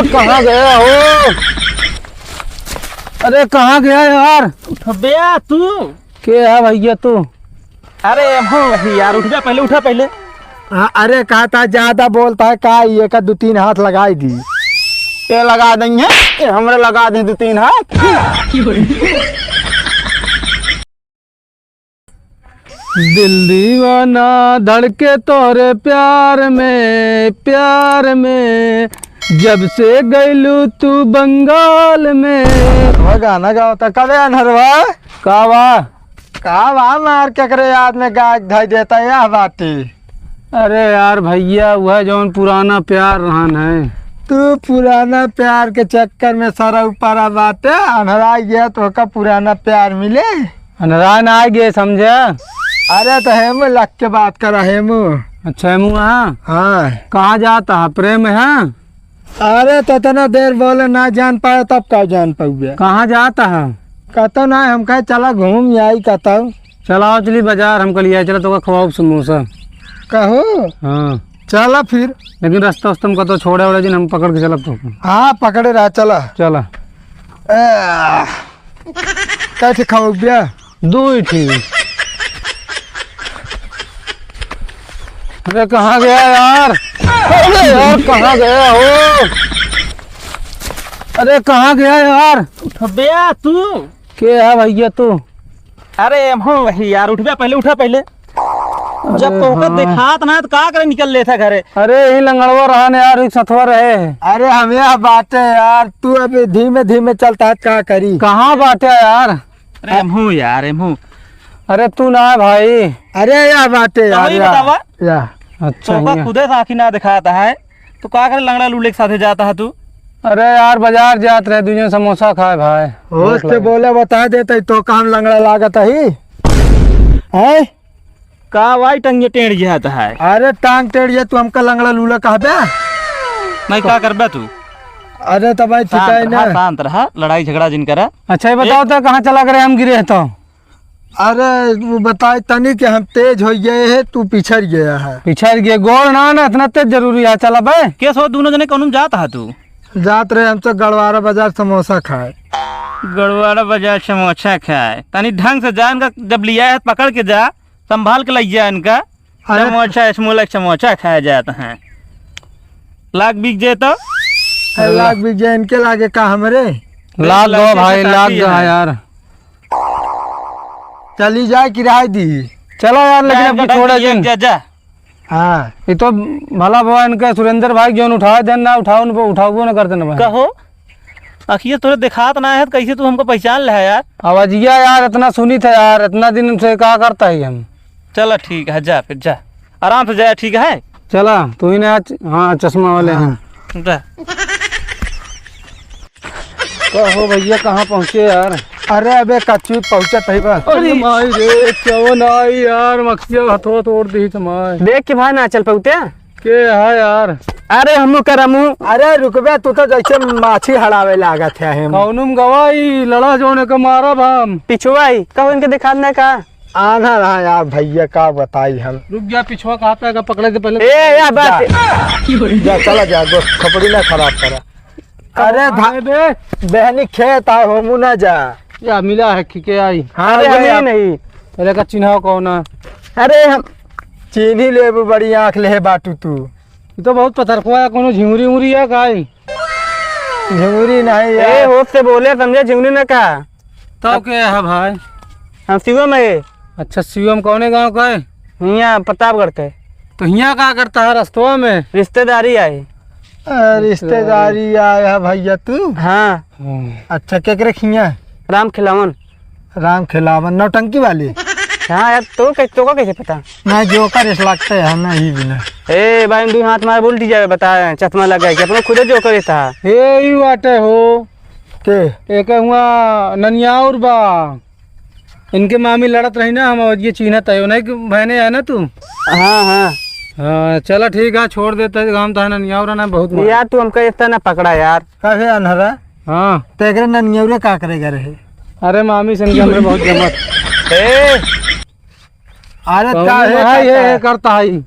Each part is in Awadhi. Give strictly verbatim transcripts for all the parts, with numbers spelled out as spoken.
कहाँ गया हो? अरे, कहाँ गया यार? उठबे तू। के है भैया तू? अरे, हम वही यार, उठबे पहले, उठा पहले। हाँ, अरे, कहा था, ज्यादा बोलता है का? ये का दो तीन हाथ लगाई दी। ये लगा देंगे, ये हमरे लगा दे दो तीन हाथ। दिल दीवाना धड़के तोरे प्यार में, प्यार में, जब से गइलू तू बंगाल में। वो गाना गावता कबे अनहरवा? का बा? का बा मार केकरे याद में गाय धइ देता यह बाटी? अरे यार भैया, वह जौन पुराना प्यार रहन है। तू पुराना प्यार के चक्कर में सारा ऊपरा बाटे, अनहरा गया तो का पुराना प्यार मिले? अनहरा ना आ गए, समझे? अरे तो हेमू लग के बात करा, हेमू। अच्छा, हेमू, हाँ। हाँ। कहाँ जाता है, प्रेम है? अरे तो इतना देर बोले ना जान पाए, तब का जान पाउबे? कहाँ जाता है? कतो ना, हम कहे चला घूम आई कतो। चला, चली बाजार, हमका लिया चला, तोका खवाउब समोसा। कहो? हाँ। चला फिर। लेकिन रास्ता उस्ता में कतो छोड़े ओड़े जिन, हम पकड़ के चलब तो। हाँ, पकड़े रहा, चला। चला। ए, कै ठे खवाउब बिया? दो ही ठी। अरे कहाँ गया यार? अरे यार, कहाँ गया हो? अरे कहाँ गया यार? उठबे तू। के है भैया तू? अरे हम वही यार, उठबे पहले, उठा पहले। जब अरे तोहका हाँ। देखात ना तो का करे निकल लेता घरे। अरे यही लंगड़वा रहा न यार, एक सथवा रहे। अरे हम यह बाटे यार, तू अभी धीमे धीमे चलता है, का करी? कहाँ बाटे यार? अरे हम हूँ यार, हम हूँ। अरे तू ना है भाई। अरे यह बाटे तो यार, वही या, बतावा। या। अच्छा, तोहका हियाँ। खुदे से आँखी ना देखाता है, तो का करे लंगड़ा लूले के साथे जाता है तू? अरे यार, बाजार जात रहे, दुनिया समोसा खाए भाई। होश से बोले, बता देते तो काम लंगड़ा लागत ही। हैं? का भाई टंगे टेढ़ जाता है? अरे टांग टेढ़ ये तू हमका लंगड़ा लूला कहबे? नहीं, का करबे तू? अरे तो भाई शांत छिटाई रहा, ना। शांत रहा, लड़ाई झगड़ा जिन करा। अच्छा, ये बताओ ए- तो कहाँ चला गए हम गिरे तो? अरे, वो बताए तनी कि हम तेज हो गए हैं, तू पिछड़ गया है। पिछड़ गए, गोड़ ना, ना, इतना तेज जरूरी है, चला बे। के सो दोनों जने कौन जात है तू? जात रहे हम तो गड़वारा बाजार समोसा खाए। गड़वारा बाजार समोसा खाए, तनी ढंग से जा, इनका जब लिया है पकड़ के जा, संभाल के लग जा इनका। अरे समोसा, स्मोलक समोसा खाए जात हैं। लाग बिक जाए तो? अरे लाग बिक जाए, इनके लागे का हमरे? लाग गो भाई, लाग गो यार। चली जाए किराए दी। चला यार, लेकिन अब छोड़ा जिन। जा, जा। हाँ। ये तो भला भवा इनका सुरेंद्र भाई जौन उठावे देन ना उठाओ, उनको उठाओ ना करते ना भाई। कहो, अखिए तोरे देखात ना है, तो कैसे तू हमको पहचान ले है यार? आवाजिया यार, इतना सुनी था यार, इतना दिन से का करता है हम। चला ठीक है, जा फिर जा, आराम से जा, ठीक है? चला, तू ही ना आज, हाँ, चश्मा वाले हैं। हाँ। जा। का हो भैया, कहाँ पहुँचे यार? अरे अबे कच्ची पहुँचत है बस। अरे माई रे, कौन आई यार, मक्खिया हथवा तोड़ दी माई। देख के भाई ना चल पौते। के है यार? अरे हमू करमू। अरे रुकबे, तू तो जैसे माछी हड़ावे लागत है हम। कौनुम गवाई लड़ा जोने के मारब हम। पिछुआ ही, कहो इनके दिखा दे का? आना रहा यार भैया, का बताई हम। रुक जा, पिछुआ कहाँ पे आएगा, पकड़े से पहले। ए, या बात। जा, जा, चला जा, दोस्त, खपड़ी ना खराब करा। अरे धा-, अरे बे। बहनी खेत आ, होमू ना जा। या मिला है कि के आई? हाँ, अरे, वही हमें आप। नहीं। अरे, का चिन्हाव कौन है? अरे, हम चीन्ही लेबू, बड़ी आँख लेहे बाटू तू। ये तो बहुत पतरकुआ है, कोनो झिंगुरी उंगुरी है का ई? झिंगुरी नहीं ए, यार। होश से बोले, समझे, झिंगुरी ना का। तब के है भाई? हम शिवम है। अच्छा, शिवम कौने गाँव का है? हियाँ प्रतापगढ़ के। तो हियाँ का करता है रस्तवा में? रिश्तेदारी आए। अ, रिश्तेदारी आया है भैया तू? हाँ। हाँ। अच्छा, केकरे खियाँ? राम खिलावन। राम खिलावन, नौटंकी वाली? हाँ यार, तो कै-, तो का कैसे पता? ना, जोकर इस लगते हैं, नहीं भी ना। ए भाई, दू हाथ मार उल्टी जावे, बता, चश्मा लगा के, अपना खुदे जोकर ही था। ए, ई बाटे हो। के? एक हुआ ननियाउर बा। इनके मामी लड़त रही ना, हम ये चीन्हत है, उन्हीं के बहने है ना तू? हाँ, हाँ। हाँ, चला ठीक है, छोड़ देते हैं, हम तो है ना, नियावरा ना बहुत मार। यार, तू हमका इतना ना पकड़ा यार। काहे अनहरा? हाँ। तो एकरे ना नियावरे का करेगा रहे? अरे मामी से इनके हमरे बहुत जमत। ए! अरे कौन काहे है ये, करता ये है? करता है?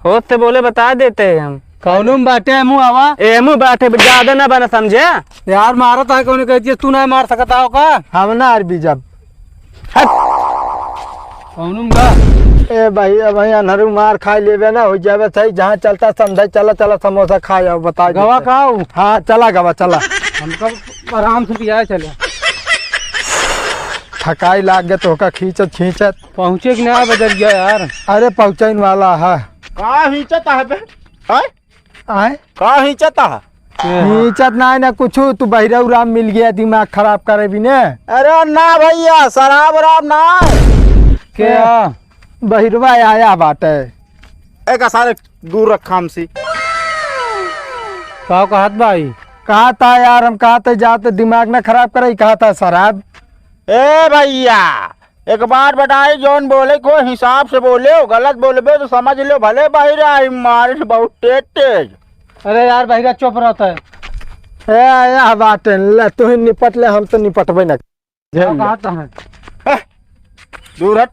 होश से बोले, बता देते हैं हम। कौनो में बाटे, एमू आवा। एमू बाटे, ज्यादा ना बना समझे। यार, मारत है कौनो, कहती है, तू ना मार सकता हो का? हम ना अरबी जब। हट। कौनो में का? ए भाई, अब भाई अनहरू मार खाए लेबे ना, हो जावे सही, जहाँ चलता समझाई, चला, चला समोसा खाए आओ, बता गवा देते। का हो? हाँ, चला गवा, चला। हमका आराम से पिया चले। थकाई लाग गए तो का खींचत, खींचत। पहुँचे कि ना बजरिया यार? अरे, पहुँचइन वाला है। का खींचत है बे? हैं? आए? का हिंचत हा? के हा? हिंचत नाय ना कुछु, तू बहिरऊ राम मिल गया, दिमाग खराब करे भी ने। अरे ना भैया, शराब वराब ना। के हा? बहिरवा आया बाटे। एक सारे दूर रखा हमसे। का कहत भाई? कहा था यार, हम कहा था जाते दिमाग ना खराब करे, कहा था शराब। ए भैया, एक बात बताई, जौन बोले को हिसाब से बोले हो, गलत बोलबे तो समझ लो, भले बहिरा ही मारे से बहुत तेज तेज। अरे यार, बहिरा चुप रहता है। ए, यह बात है, ले तू ही निपट ले, हम तो निपटबे ना। झेल का ले। कहता है? ए, दूर हट।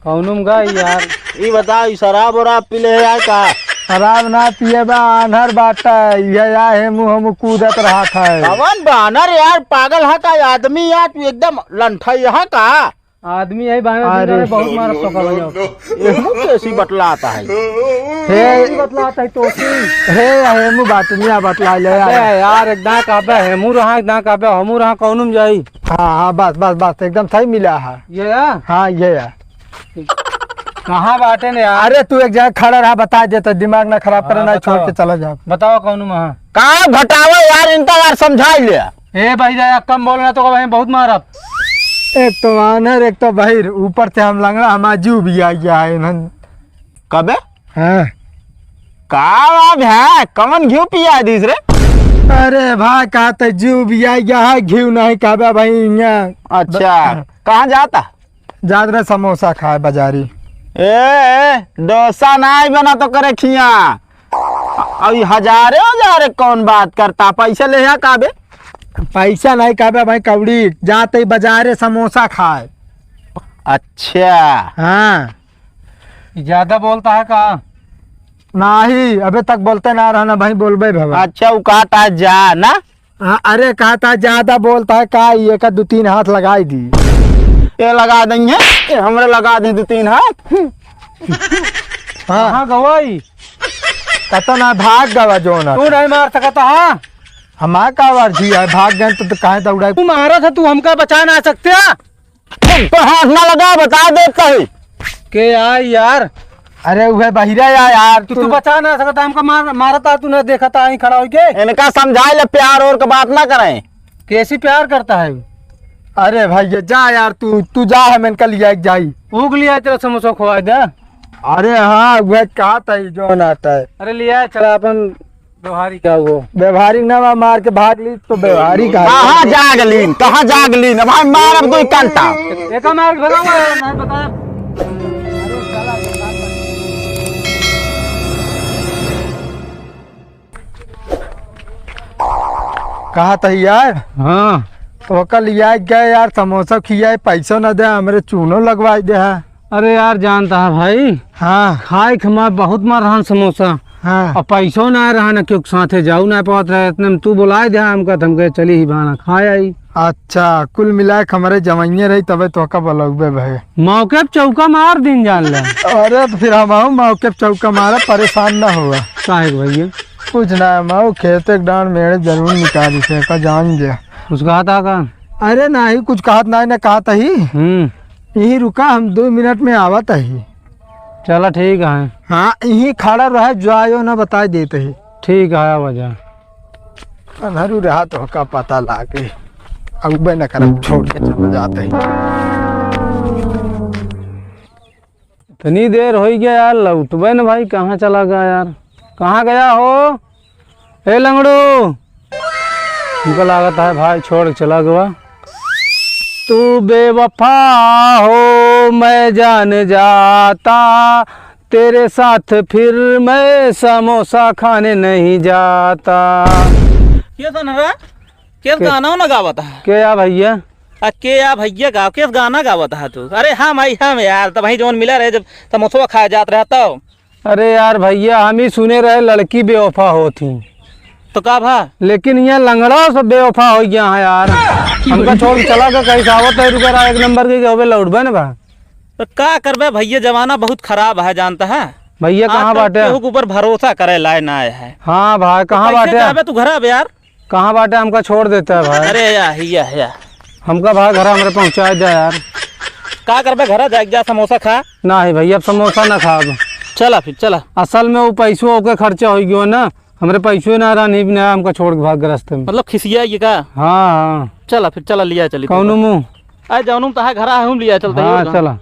कौनो में गई यार। ई बता, ई शराब वराब पी ले है यार का? शराब ना पिए बा, आन्हर बाटा, ये या है मुँह हम कूदत रहा था। कवन बानर यार, पागल है का आदमी यार, तू एकदम लंठा यहाँ का? आदमी है बानर, अरे। दिन में बहुत मार पकड़ लिया। ये मुँह कैसी बतलाता है? हे। कैसी बतलाता है तो सी? हे, हे मुँह बात नहीं बतला ले यार। अबे यार, एक दाँय काबे, हेमू रहा, एक दाँय काबे, हमू रहा, कौनो में जाई? हाँ, हाँ, बस, बस, बस, एकदम सही मिला है। ये है? हाँ, ये है। कहाँ बाटे ने यार? अरे, तू एक जगह खड़ा रहा, बता देता, दिमाग ना खराब करे, हाँ, ना छोड़ बताओ। के चला जाओ। बताओ कौनो में, हाँ। का घटावा यार, इनका यार समझाई ले। ए भाई, जरा कम बोलना तो भाई बहुत मारब। एक तो आनर, एक तो बहिर, ऊपर से हम लंगड़ा, हमारा जीव भी आ गया है इन्हन। कबे? हाँ। का बात है? कवन घिउ पिया दिस रे? अरे भाई, कहा तो जीव भी आ गया है, घिउ नहीं कहबे भाई यहाँ। अच्छा, ब- कहाँ जाता? जात रहे समोसा खाए बाजारी। ए, ए, डोसा नाई बना तो करे खिया। अब ई हजारे हजारे कौन बात करता? पैसा ले है का बे? पैसा नहीं कहबे भाई, कौड़ी। जाते ही बाजारे समोसा खाए। अच्छा। हाँ। ज्यादा बोलता है का? नहीं, अबे तक बोलते ना रहना भाई, बोलबे भवा। अच्छा, वो कहता है जा ना। हाँ, अरे कहता ज्यादा बोलता है का, ये का दो तीन हाथ लगाई दी। ये लगा देंगे, ये हमरे लगा दे दो तीन हाथ। हाँ। कहाँ गवाई? कतो ना भाग गवा जो ना। तू नहीं मार सकता, हाँ? हमार का मर्जी है, भाग गए तो, तो काहे दौड़ाई? तू मारा था, तू हमका बचा ना सकते, हाँ? तुमको हाथ ना लगा, बता देता है। के आई यार? अरे उहे बहिरा या यार, तू, तू तू बचा ना सकता, हमका मार, मारता, तू ना देखता, आई खड़ा होके। इनका समझाए ले, प्यार और का बात ना करें। कैसी प्यार करता है? अरे भाई ये जा यार, तू, तू जा, हम इनका लिया जाई। ऊग लिया, तेरा समोसा खुआ दे। अरे हाँ, उहे कहा था, जो ना आता है। अरे लिया, चला अपन व्यवहारिक है वो। व्यवहारिक ना बा, मार के भाग ली तो व्यवहारिक है। कहाँ जागलीन, कहाँ जागलीन? अब हम मारब दो कंटा। एका मार भगाओ यार, नहीं बता। कहा था यार? हाँ। तो कल यार गए यार, समोसा खियाए, पैसो न दे, हमरे चूनो लगवाए दे है। अरे यार, जानता है भाई, हाँ। खाए के हमार बहुत मार रहन समोसा। हाँ। और पैसो ना रहा ना, क्यों साथे जाऊ ना पावत रहे, इतने में तू बुलाए दे, हम कहत, हम कहे, "चली ही बहाना खाए आई।" अच्छा, कुल मिला के हमारे जवाइये रही, तबे तो का बुलाउबे भाई। मौके पे चौका मार दिन जान ले। अरे, तो फिर हम आऊ मौके पे चौका मारा, परेशान ना हुआ। काहे के भैया? कुछ ना, हम आऊ खेते के डांड मेड़े जरूर निकाली से, का जान दे। कुछ कहा था का? अरे, ना ही कुछ कहत, ना ही ना कहत ही। हम्म। यहीं रुका, हम दो मिनट में आवत ही। चला ठीक है। हाँ, यहीं खड़ा रहे, जो आयो ना बताई देत ही। ठीक है, आवा जा। अनहरू रहा तो का पता लागे। अब मैं न करब, छोड़ के चला जात ही। इतनी देर होइ गया यार, लौटबे न भाई, कहाँ चला गया यार? कहाँ गया हो? ए लंगड़ू, हमको लागत है भाई छोड़ के चला गवा। तू बेवफा हो मैं जान जाता, तेरे साथ फिर मैं समोसा खाने नहीं जाता। के सनरा? के के? गाना ना गावत है? के या भैया? आ, के या भैया गाव, के गाना गावत है तू? अरे हम आई, हम यार, तब वहीं जौन मिला रहे जब समोसा खाए जात रहा तब। अरे यार भइया, हम ही सुने रहे लड़की बेवफा होत ही। तो का भा? लेकिन ये लंगड़ा सब बेवफा होइ गया है यार। हमका छोड़ के चला गया, कहीं से आवत है, रुका रहा एक नंबर के, कि अबे लौटबे न भा। तो का करबे भइया, जमाना बहुत खराब है, जानता है? भइया, कहाँ आजकल बाटे? केहू के ऊपर भरोसा करे लाए ना है। हाँ भाई, तो कहाँ कैसे बाटे? जाबे तू घर अब यार? कहाँ बाटे, हमका छोड़ देता है भाई। अरे या, या, या। हमका भाई घर हमरे पहुँचा दे यार। का करबे, घर जाए जा, समोसा खा। नहीं भइया, अब समोसा ना खाब। चला फिर, चला। असल में वो पैसो ओके खर्चा होइ गयो ना, हमरे पैसो ना रहनी, ना हमका छोड़ के भाग गए रस्ते में। मतलब खिसिया ये का? हाँ, हाँ। चला फिर, चला लिया चली कौनो तुमका। मुँह? अरे जौनो में तहार घर है, हम लिया चलते हाँ, हैं। चला।